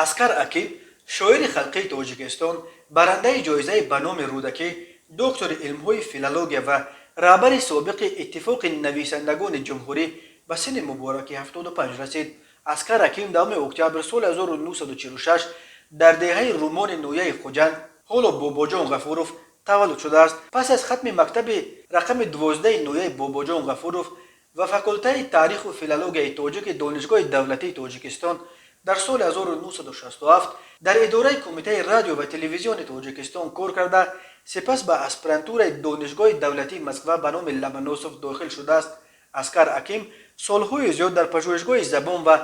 Аскар Аким, шоири халқии Тоҷикистон, барандаи ҷоизаи ба номи Рӯдакӣ, доктори илмҳои филология ва раҳбари собиқи Иттифоқи нависандагони ҷумҳурӣ ба синни мубораки 75 расид. Аскар Аким 10 октябр соли 1946 дар деҳаи Румони ноҳияи Хуҷанд, ҳоло Бобоҷон Ғафуров, таваллуд шудааст. Пас аз хатми мактаби рақами 12 ноҳияи Бобоҷон Ғафуров ва факултаи таъриху филологияи тоҷики Донишгоҳи давлатии Тоҷикистон, дар соли 1967 дар идораи Кумитаи радио ва телевизиони Тоҷикистон кор карда, сипас ба аспирантураи Донишгоҳи давлатии Москва ба номи Ломоносов дохил шудааст. Аскар Аким солҳои зиёд дар Пажӯҳишгоҳи забон ва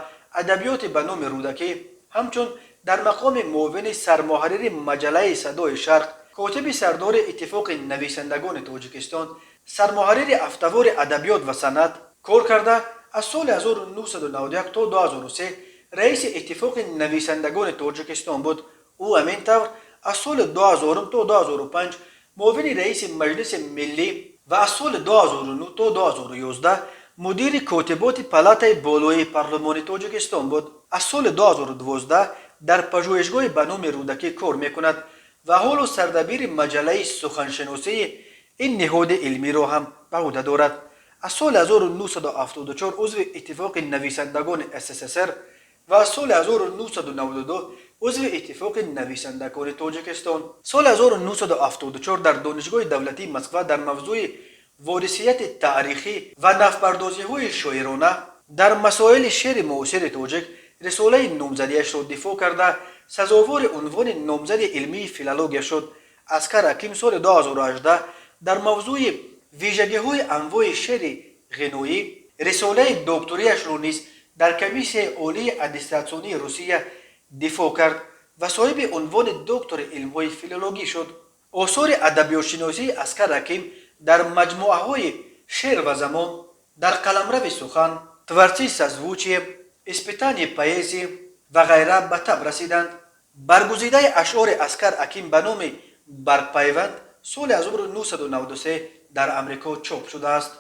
адабиёти ба номи Рӯдакӣ, ҳамчун дар мақоми муовини сармуҳаррири маҷаллаи «Садои Шарқ», котиби сардори Иттифоқи нависандагони Тоҷикистон, сармуҳаррири ҳафтавори «Адабиёт ва санъат» кор карда, аз соли 1991 то 2003 раиси Иттифоқи нависандагони Тоҷикистон буд. Ӯ ҳамин тавр аз соли 2000 то 2005 муовини раиси Маҷлиси миллӣ ва аз соли 2009 то 2011 мудири котиботи палатаи болоии парлумони Тоҷикистон буд. Аз соли 2012 дар Пажӯҳишгоҳи ба номи Рӯдакӣ кор мекунад ва ҳоло сардабири маҷаллаи суханшиносии ин ниҳоди илмиро ҳам ба ӯҳда дорад. Аз соли 1974 узви Иттифоқи нависандагони СССР ва аз соли 1992 узви Иттифоқи нависандагони Тоҷикистон. Соли 1974 дар Донишгоҳи давлатии Москва дар мавзӯи ворисияти таърихӣ ва навпардозиҳои шоирона дар масоили шеъри муосири тоҷик рисолаи номзадиашро дифоъ карда, сазовори унвони номзади илмии филология шуд. Аскар Аким соли 2018 дар мавзӯи вижагиҳои анвои шеъри ғиноӣ рисолаи докториашро низ дар Комиссияи олии аттестатсионии Русия дифоъ кард ва соҳиби унвони доктори илмҳои филологӣ шуд. Осори адабиётшиносии Аскар Аким дар маҷмӯаҳои «Шеър ва замон», «Дар қаламрави сухан», «Творцы созвучия», «Испытание поэзии» ва ғайра ба таб расиданд. Баргузидаи ашъори Аскар Аким ба номи «Баргпайванд» соли 1993 дар Амрико чоп шудааст.